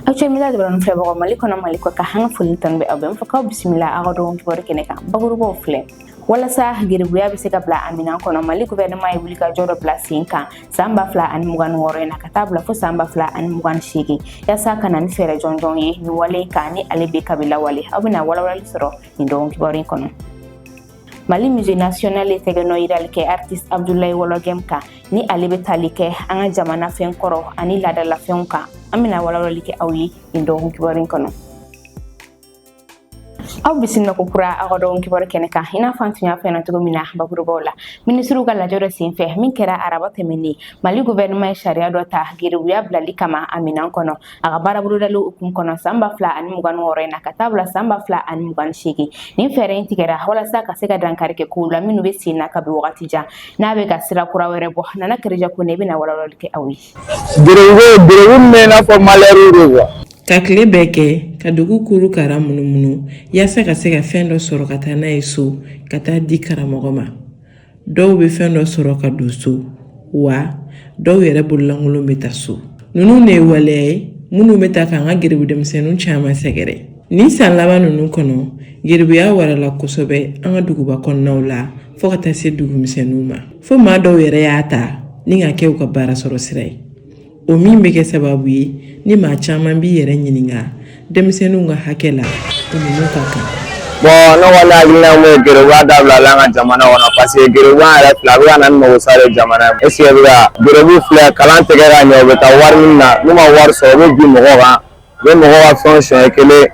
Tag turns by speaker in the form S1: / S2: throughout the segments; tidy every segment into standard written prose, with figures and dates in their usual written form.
S1: Aw cɛ mila dɔrɔn filɛbagaw, Mali kɔnɔ, Mali kɔ kan, an ka foli tanu bɛ aw bɛɛ. N fɔ k'aw bisimila aw ka dɔgɔkun kibaru kɛnɛ kan. Bakurubaw filɛ: walasa geribuya bɛ se ka bila a minɛn kɔnɔ, Mali gouvernement ye wulikajɔ dɔ bila sen kan san 2026 in na ka taa bila fo san 2028, yaasa ka na ni fɛɛrɛ jɔnjɔn ye nin wale kan ni ale bɛ kabila wale. Aw bɛna walawalali sɔrɔ nin dɔgɔkun kibaru in kɔnɔ. Mali Musée national ye tɛgɛnɔ yirali kɛ artiste Abdoulaye Wɔlɔgɛm kan, ni ale bɛ tali kɛ an ka jamana fɛn kɔrɔ ani laadalafɛnw kan. An bɛna walawalali kɛ aw ye nin dɔgɔkun kibaru in kɔnɔ. Aw bisimila ko kura aw ka dɔgɔkun kibaru kɛnɛ kan. I n'a fɔ an tun y'a fɔ ɲɛna cogo min na bakurubaw la, minisiriw ka lajɛ dɔ senfɛ min kɛra araba tɛmɛnen, Mali gouvernement ye sariya dɔ ta geribuya bilali kama a minɛn kɔnɔ, a ka baara bolodali hukumu kɔnɔ san 2026 in na ka taa bila san 2028. Nin fɛɛrɛ in tigɛra walasa ka se ka dankari kɛ kow la minnu bɛ sen na kabi wagati jan n'a bɛ ka sira kura wɛrɛ bɔ. Nana Kerija Kone bɛna walawalali kɛ aw ye.
S2: Gerebu, gerebu min bɛ i n'a fɔ malheur de quoi.
S3: Ka tile bɛɛ kɛ ka dugu kuru kara munumunu yaasa ka se ka fɛn dɔ sɔrɔ ka taa n'a ye so ka taa di karamɔgɔ ma. Dɔw bɛ fɛn dɔ sɔrɔ ka don so, wa dɔw yɛrɛ bololankolon bɛ taa so. Ninnu de ye waleya ye minnu bɛ taa k'an ka geribu denmisɛnninw caman sɛgɛrɛ. Nin san laban ninnu kɔnɔ, geribuya warala kosɛbɛ an ka duguba kɔnɔnaw la fo ka taa se dugumisɛnninw ma, fo maa dɔw yɛrɛ y'a ta ni ka kɛ u ka baara sɔrɔ sira ye, o min bɛ kɛ sababu ye ni maa caman b'i yɛrɛ ɲininka denmisɛnninw ka hakɛ la, u ni mun ka kan.
S2: Bon, ne kɔni hakilina ye mun ye gerebuya dabila la an ka jamana kɔnɔ, parce que gerebuya yɛrɛ filɛ, a bɛ ka na ni mago sa de jamana ye. Est ce que bɛ ka gerebu filɛ, kalan tɛ kɛ ka ɲɛ, u bɛ taa wari ɲini na, n'u ma wari sɔrɔ, u bɛ bin mɔgɔ kan, u bɛ mɔgɔ ka fɛnw siɲɛ kelen,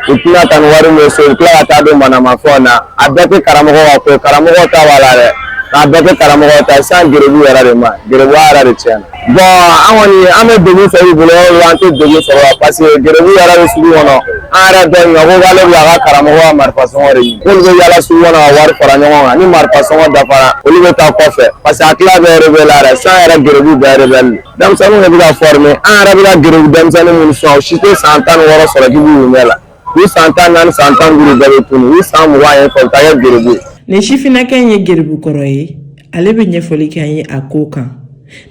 S2: u tɛna taa ni wari min ye so, u bɛ tila ka taa don manamafɛnw na. A bɛɛ tɛ karamɔgɔ ka ko ye, karamɔgɔ ta b'a la dɛ, nka a bɛɛ tɛ karamɔgɔ ta ye. Sisan gerebu yɛrɛ de ma ɲi, gerebuya yɛrɛ de tiɲɛna. Bon, an kɔni an bɛ degun sɔrɔ u bolo, an tɛ degun sɔrɔ la, parce que gerebu yɛrɛ bɛ sugu kɔnɔ. An yɛrɛ dɔ ɲɔ ko k'ale bɛ a ka karamɔgɔ ka marifa sɔngɔ de ɲini, k'olu bɛ yaala sugu kɔnɔ ka wari fara ɲɔgɔn kan, ni marifa sɔngɔ dafara, olu bɛ taa kɔfɛ, parce que a tila bɛɛ rebelle la yɛrɛ. Sisan yɛrɛ gerebu bɛɛ rebelle, denmisɛnninw de bɛ ka former. An yɛrɛ bɛ ka gerebu denmisɛnnin minnu sɔn, o si tɛ san 16 sɔrɔ k'i b'u ɲɛ la. U san 14, san 15 bɛɛ bɛ tunu, u san 20 ye fɛ, u taa kɛ gerebu ye.
S3: Nin sifinnaka in ye geribu kɔrɔ ye. Ale bɛ ɲɛfɔli kɛ an ye a ko kan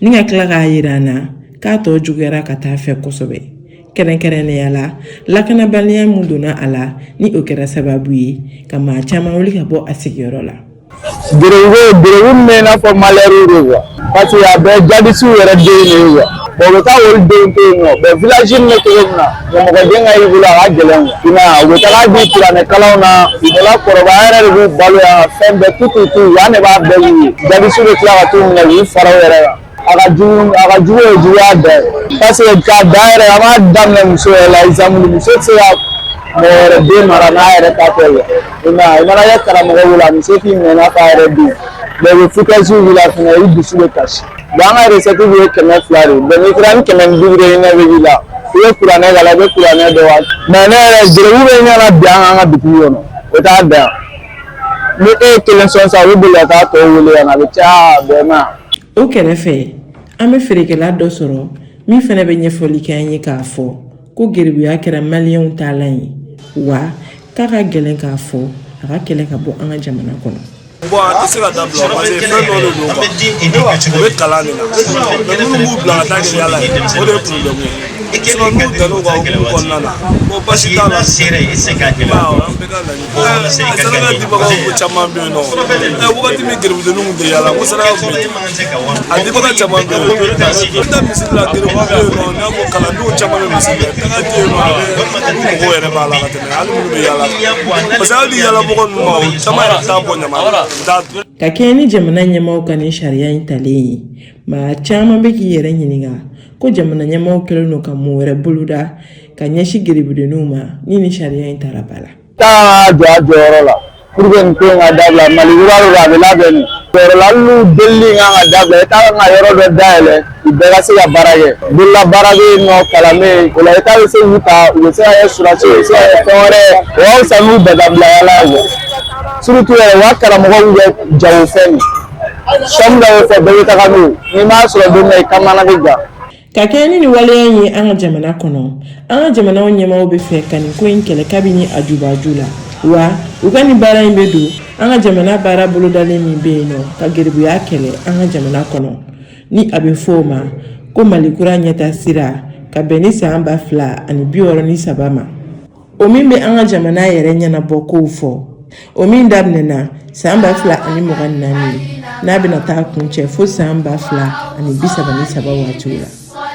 S3: ni ka tila k'a yira an na k'a tɔ juguyara ka taa fɛ kosɛbɛ, kɛrɛnkɛrɛnnenya la lakanabaliya min donna a la, ni o kɛra sababu ye ka maa caman wuli ka bɔ a sigiyɔrɔ la.
S2: Gerebu, gerebu min bɛ i n'a fɔ malheur de quoi, parce que a bɛɛ jadisiw yɛrɛ den de ye quoi. Bon, u bɛ taa olu denw to yen nɔ. Bon, village min bɛ cogo min na, mɔgɔden ka y'i bolo, a ka gɛlɛn quoi. I m'a ye, u bɛ taga di kuranɛkalanw na, u bɛ kɔrɔbaya yɛrɛ de b'u balo yan, fɛn bɛɛ tututu yan de b'a bɛɛ y'u ye. Jadisiw bɛ tila ka t'u minɛ k'u fara u yɛrɛ kan. A ka jugu, a ka jugu ye juguya bɛɛ ye, parce que k'a da yɛrɛ, an b'a daminɛ muso yɛrɛ la. Exemple, muso tɛ se ka mɔgɔ wɛrɛ den mara n'a yɛrɛ ta tɛ quoi. I m'a ye, i mana kɛ karamɔgɔ bolo, a muso k'i minɛ i n'a fɔ a yɛrɛ den. Mais u bɛ foutaise k'i la fɛnɛ, i dusu bɛ kasi. Bon, an ka recette bɛ ye 200 de ye. Bon, n'i taara ni 150 ye, ɲɛ bɛ k'i la, i bɛ kuranɛ k'a la, i bɛ kuranɛ dɔn wa. Mais ne yɛrɛ, gerebu bɛ ɲɛ na bi an ka bitigi kɔnɔ, o t'a dan. Ni e ye kelen sɔn sisan, u bɛ boli ka taa tɔw wele ka na, a bɛ caya bɛɛ ma.
S3: O kɛrɛfɛ, an bɛ feerekɛla dɔ sɔrɔ min fana bɛ ɲɛfɔli kɛ an ye k'a fɔ ko geribuya kɛra maliyɛnw taalan ye, wa k'a ka gɛlɛn k'a fɔ a ka kɛlɛ ka bɔ an ka jamana kɔnɔ.
S4: Bon, a tɛ se ka dabila, parce que fɛn dɔ de don quoi, u bɛ kalan de la, mais minnu b'u bila ka taa kɛ yala ye, o de ye problème ye. Sinon n'u dan'u ka hukumu kɔnɔna na, bon, basi t'a la. Ba an bɛɛ ka laɲini saraka dibagaw ko caman bɛ yen nɔ. Ɛ, wagati min gerebudenninw tun tɛ yala, ko saraka tun bɛ di, a dibaga caman bɛ yen. I bɛ taa misiri la, gerebu bɛ yen nɔ, n'a fɔ kalandenw caman bɛ misiri la, taga tɛ yen nɔ, a bɛ olu mɔgɔw yɛrɛ b'a la ka tɛmɛ hali minnu bɛ yala, parce que hali yalamɔgɔ ninnu ma, o caman yɛrɛ t'a bɔ ɲama na, u t'a dun.
S3: Ka kɛɲɛ ni jamana ɲɛmaaw ka nin sariya in talen ye, maa caman bɛ k'i yɛrɛ ɲininka ko jamana ɲɛmaaw kɛlen don ka mun wɛrɛ boloda ka ɲɛsin geribudenninw ma ni nin sariya in taara ba la.
S2: Taa jɔ a jɔyɔrɔ la pour que nin ko in ka dabila. Mali kura don, a bɛ labɛn nin jɔyɔrɔ la. Hali n'u delili kan ka dabila, i t'a kan ka yɔrɔ dɔ dayɛlɛ, u bɛɛ ka se ka baara kɛ. Bololabaara bɛ yen nɔ, kalan bɛ yen. O la i t'a bɛ se k'u ta, u bɛ se ka kɛ sɔrɔdasi, u bɛ se ka kɛ fɛn wɛrɛ ye. O ka fisa n'u dabila yala ye quoi. Surtout yɛrɛ, u ka karamɔgɔw kɛ jagofɛn de sɔmi dɔ bɛ fɔ, bɛɛ bɛ taga n'o ye. N'i m'a sɔrɔ don min na, i kamana bɛ gan.
S3: Ka kɛɲɛ ni nin waleya in ye an ka jamana kɔnɔ, an ka jamanaw ɲɛmaaw bɛ fɛ ka nin ko in kɛlɛ kabini a jubaju la, wa u ka nin baara in bɛ don an ka jamana baara bolodalen min bɛ yen nɔ ka geribuya kɛlɛ an ka jamana kɔnɔ, ni a bɛ fɔ o ma ko Mali kura ɲɛta sira ka ka bɛn ni san 2063 ma, o min bɛ an ka jamana yɛrɛ ɲɛnabɔ kow fɔ, o min daminɛna san 2024, n'a bɛna taa kuncɛ fo san 2033 waatiw la.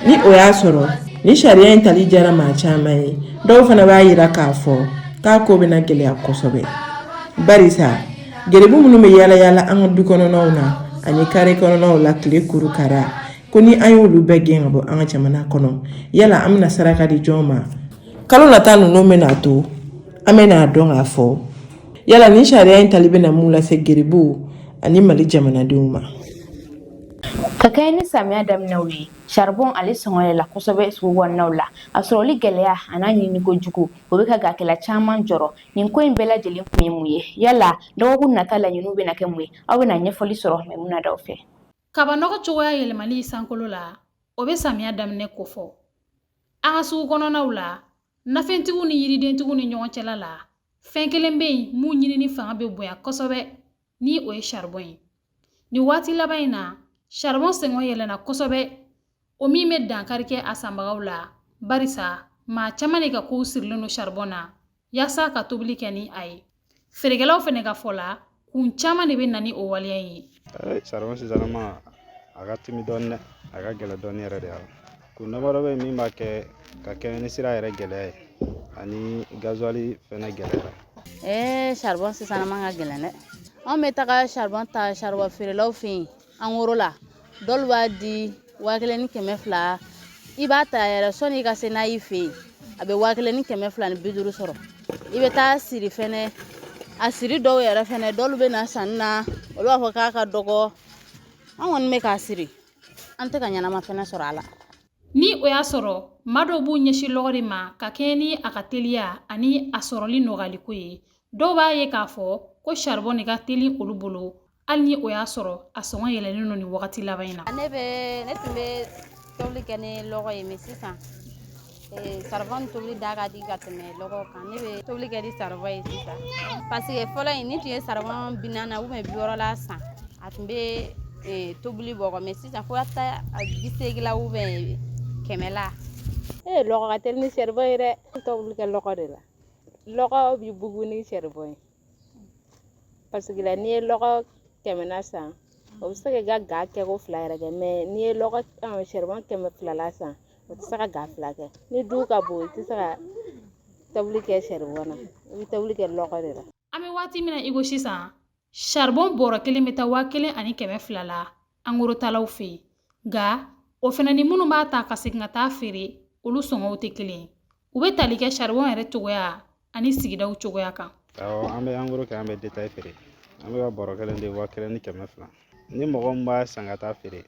S3: Ni o y'a sɔrɔ ni sariya in tali diyara maa caman ye, dɔw fana b'a yira k'a fɔ k'a ko bɛna gɛlɛya kosɛbɛ, barisa geribu minnu bɛ yaala yaala an ka du kɔnɔnaw na ani kare kɔnɔnaw la tile kurukara, ko ni an y'olu bɛɛ gɛn ka bɔ an ka jamana kɔnɔ, yala an bɛna saraka di jɔn ma? Kalo nata ninnu bɛna to an bɛna a dɔn k'a fɔ yala ni sariya in tali bɛna mun lase geribuw ani Mali jamanadenw ma.
S1: Ka kɛɲɛ ni samiya daminɛw ye, charbon ale sɔngɔ yɛlɛla kosɛbɛ sugu kɔnɔnaw la. A sɔrɔli gɛlɛya an'a ɲiniko jugu, o bɛ ka gakɛla caman jɔrɔ. Nin ko in bɛɛ lajɛlen kun ye mun ye? Yala dɔgɔkun nata laɲiniw bɛna kɛ mun ye? Aw bɛna ɲɛfɔli sɔrɔ Maimuna Daw fɛ.
S5: Kabanɔgɔ cogoya yɛlɛmali sankolo la, o bɛ samiya daminɛ kofɔ. An ka sugu kɔnɔnaw la, nafɛntigiw ni yiridentigiw ni ɲɔgɔn cɛla la, fɛn kelen bɛ yen mun ɲinini fanga bɛ bonya kosɛbɛ, ni o ye saribɔn ye. Nin waati laban in na, saribɔn sɔngɔ yɛlɛnna kosɛbɛ, o min bɛ dankari kɛ a sanbagaw la, barisa maa caman de ka kow sirilen don saribɔn na yaasa ka tobili kɛ ni a ye. Feerekɛlaw fɛnɛ ka fɔ la, kun caman de bɛ na ni o waleya in ye.
S6: Saribɔn sisanama a ka timi dɔɔni dɛ, a ka gɛlɛn dɔɔni yɛrɛ de. A kun damadɔ bɛ min b'a kɛ ka kɛɲɛ ni sira yɛrɛ gɛlɛya ye ani gazuwali fɛnɛ gɛlɛyara.
S7: Saribɔn sisanama ka gɛlɛn dɛ. Anw bɛ taga saribɔn ta saribɔn feerelaw fɛ yen en gros la, dɔw b'a di 1200. I b'a ta yɛrɛ, sɔnni i ka se n'a y'i fɛ yen, a bɛ 1250 sɔrɔ. I bɛ taa siri fɛnɛ, a siri dɔw yɛrɛ fɛnɛ, dɔw bɛ na sanni na, olu b'a fɔ k'a ka dɔgɔ. An kɔni bɛ k'a siri, an tɛ ka ɲɛnama fɛnɛ sɔrɔ a la.
S5: Ni o y'a sɔrɔ maa dɔw b'u ɲɛsin lɔgɔ de ma ka kɛɲɛ ni a ka teliya ani a sɔrɔli nɔgɔyaliko ye, dɔw b'a ye k'a fɔ ko saribɔn de ka teli olu bolo, hali ni o y'a sɔrɔ a sɔngɔ yɛlɛlen don nin wagati laban in na.
S7: Ne tun bɛ tobili kɛ ni lɔgɔ ye, mais sisan saribɔn tobili da ka di ka tɛmɛ lɔgɔ kan. Ne bɛ tobili kɛ ni saribɔn ye sisan, parce que fɔlɔ in, ni tun ye saribɔn 40 ou bien 60 la san, a tun bɛ tobili bɔ, mais sisan fo ka taa 80 la ou bien 100 la.
S8: Ee, lɔgɔ ka teli ni saribɔn ye dɛ. Tobili kɛ lɔgɔ de la, lɔgɔ bi bugu ni saribɔn ye, parce que la n'i ye lɔgɔ 100 san, o bɛ se k'i ka ga kɛ ko fila yɛrɛ kɛ, mais n'i ye lɔgɔ saribɔn 200 la san, o tɛ se ka ga fila kɛ. Ni du ka bon, i tɛ se ka tobili kɛ saribɔn na, i bɛ tobili kɛ lɔgɔ de la.
S5: An bɛ waati min na i ko sisan, saribɔn bɔrɔ kelen bɛ taa 1200 la en gros talaw fɛ yen, nka o fana ni minnu b'a ta ka segin ka taa feere, olu sɔngɔw tɛ kelen ye. U bɛ tali kɛ saribɔn yɛrɛ cogoya ani sigidaw cogoya kan.
S6: Awɔ, an bɛ en gros kɛ, an bɛ détail feere. An bɛ ka bɔrɔ kelen di 1200. Ni mɔgɔ min b'a san ka taa feere,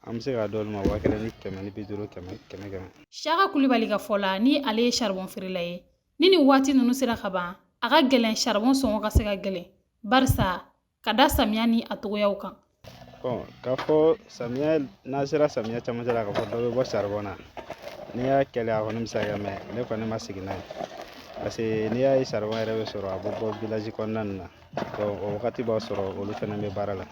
S6: an bɛ se k'a d'olu ma 1150, 100 100 100.
S5: Saka Kulibali ka fɔ la, ni ale ye saribɔn feerela ye, ni nin waati ninnu sera ka ban, a ka gɛlɛn saribɔn sɔngɔ ka se ka gɛlɛn, barisa ka da samiya ni a togoyaw kan.
S6: Bon, k'a fɔ samiya n'a sera samiya camancɛ la, k'a fɔ dɔ bɛ bɔ saribɔn na, n'i y'a kɛlɛ, a kɔni bɛ se ka kɛ, mais ne kɔni ma sigi n'a ye, parce que n'i y'a ye saribɔn yɛrɛ bɛ sɔrɔ, a bɛ bɔ village kɔnɔna ninnu na. Donc o wagati b'a sɔrɔ olu fana bɛ baara la,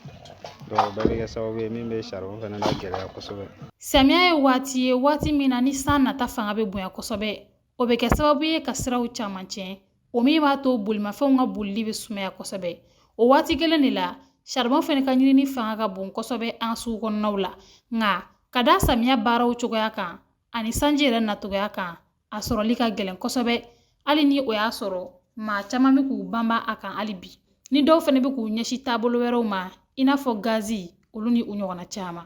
S6: donc o bɛɛ bɛ kɛ sababu ye min bɛ saribɔn fana la gɛlɛya kosɛbɛ.
S5: Samiya ye waati ye, waati min na ni san nata fanga bɛ bonya kosɛbɛ. O bɛ kɛ sababu ye ka siraw caman tiɲɛ, o min b'a to bolimafɛnw ka bolili bɛ sumaya kosɛbɛ. O waati kelen de la, saribɔn fana ka ɲinini fanga ka bon kosɛbɛ an sugu kɔnɔnaw la, nka ka da samiya baaraw cogoya kan ani sanji yɛrɛ nacogoya kan, a sɔrɔli ka gɛlɛn kosɛbɛ, hali ni o y'a sɔrɔ maa caman bɛ k'u banba a kan hali bi, ni dɔw fana bɛ k'u ɲɛsin taabolo wɛrɛw ma, i n'a fɔ gazi, olu ni u ɲɔgɔnna caman.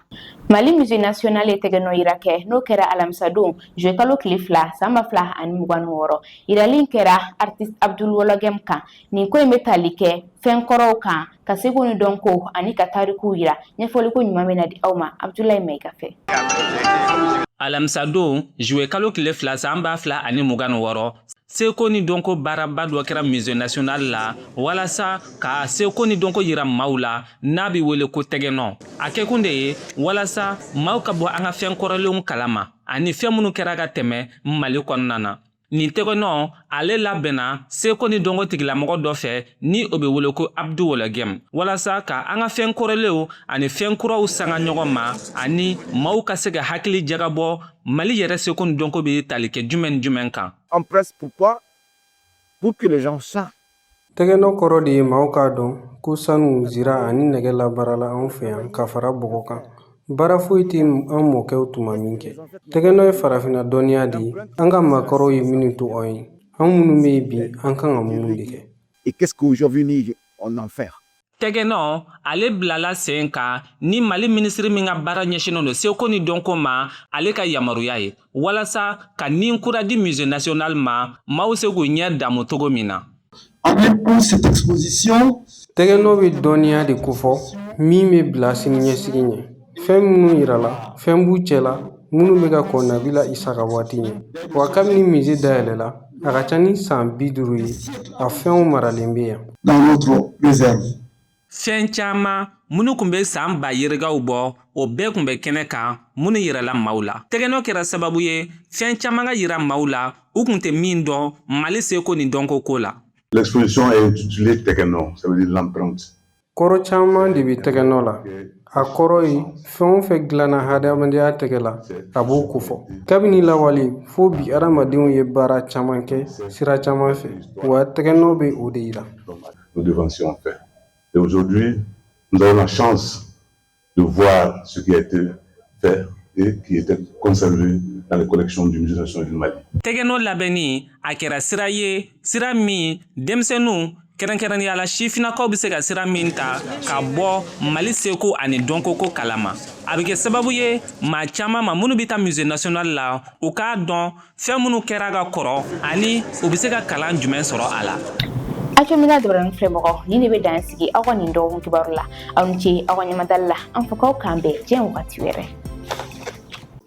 S1: Mali Musée national ye tɛgɛnɔ yira kɛ, n'o kɛra alamisadon juillet kalo tile 2 san 2026. Yirali in kɛra artiste Abdul Wɔlɔgɛm kan. Nin ko in bɛ tali kɛ fɛn kɔrɔw kan, ka seko ni dɔnko ani ka tarikuw yira. Ɲɛfɔliko ɲuman bɛ na di aw ma Abudulayi Mayiga fɛ.
S9: Alamisadon juillet kalo tile 2 san 2026, seko ni dɔnko baaraba dɔ kɛra Musée national la walasa ka seko ni dɔnko yira maaw la, n'a bɛ wele ko tɛgɛnɔ. A kɛkun de ye walasa maaw ka bɔ an ka fɛn kɔrɔlenw kalama ani fɛn minnu kɛra ka tɛmɛ Mali kɔnɔna na. Nin tɛgɛnɔ, ale labɛnna seko ni dɔnko tigilamɔgɔ dɔ fɛ ni o bɛ wele ko Abdu Wɔlɔgɛm, walasa ka an ka fɛn kɔrɔlenw ani fɛn kuraw sanga ɲɔgɔn ma, ani maaw ka se ka hakili jagabɔ Mali yɛrɛ seko ni dɔnko bɛ tali kɛ jumɛn ni jumɛn kan.
S10: En presse, pourquoi? Pour que les gens sachent.
S11: Tɛgɛnɔ kɔrɔ de ye maaw k'a dɔn ko sanu, zira ani nɛgɛ labaarala anw fɛ yan ka fara bɔgɔ kan. Baara foyi tɛ an mɔkɛw tun ma min kɛ. Tɛgɛnɔ ye farafinna dɔnniya de ye, an ka maakɔrɔw ye minnu to anw ye. An minnu bɛ yen bi, an kan ka mun de kɛ?
S10: Et qu'est-ce qu'aujourd'hui on en fait?
S9: Tɛgɛnɔ, ale bilala sen kan ni Mali minisiri min ka baara ɲɛsinnen don seko ni dɔnko ma, ale ka yamaruya ye, walasa ka nin kura di Musée national ma, maaw se k'u ɲɛ damu cogo min na.
S12: Pour cette exposition,
S11: Tɛgɛnɔ bɛ dɔnniya de kofɔ min bɛ bila siniɲɛsigi ɲɛ. Fɛn minnu yirala, fɛn b'u cɛla minnu bɛ ka kɔn Nabila Isa ka waati ɲɛ. Wa kabini musée dayɛlɛla, a ka ca ni san 50 ye, a fɛnw maralen bɛ yan.
S12: Dans notre réserve.
S9: Fɛn caman minnu tun bɛ san ba yirikaw bɔ, o bɛɛ tun bɛ kɛnɛ kan minnu yirala maaw la. Tɛgɛnɔ kɛra sababu ye fɛn caman ka yira maaw la, u tun tɛ min dɔn Mali seko ni dɔnko ko la.
S13: L'exposition est intitulée Tɛgɛnɔ, ça veut dire l'empreinte.
S11: Kɔrɔ caman de bɛ tɛgɛnɔ la. A kɔrɔ ye fɛn o fɛn dilanna hadamadenya tɛgɛ la, a b'o kofɔ. Kabini lawale fo bi, hadamadenw ye baara caman kɛ sira caman fɛ, wa tɛgɛnɔ bɛ o de yira.
S13: Nos devanciers ont fait. Et aujourd'hui, nous avons la chance de voir ce qui a été fait et qui était conservé dans les collections du Musée national du Mali.
S9: Tɛgɛnɔ labɛnni, a kɛra sira ye, sira min denmisɛnninw, kɛrɛnkɛrɛnnenya la sifinnakaw, bɛ se ka sira min ta ka bɔ Mali seko ani dɔnko ko kalama. A bɛ kɛ sababu ye maa caman ma minnu bɛ taa Musée national la, u k'a dɔn fɛn minnu kɛra ka kɔrɔ ani u bɛ se ka kalan jumɛn sɔrɔ a la.
S1: Actuel dabaranin filɛbagaw, nin de bɛ dan sigi aw ka nin dɔgɔkun kibaru la. Aw ni ce aw ka ɲɛmadali la. An fɔ k'aw k'an bɛn diɲɛ wagati wɛrɛ.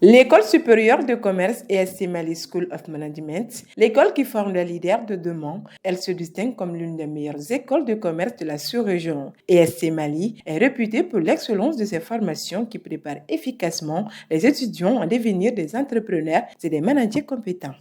S3: L'École supérieure de commerce ESC Mali School of Management, l'école qui forme les leaders de demain, elle se distingue comme l'une des meilleures écoles de commerce de la sous-région. ESC Mali est réputée pour l'excellence de ses formations qui préparent efficacement les étudiants à devenir des entrepreneurs et des managers compétents.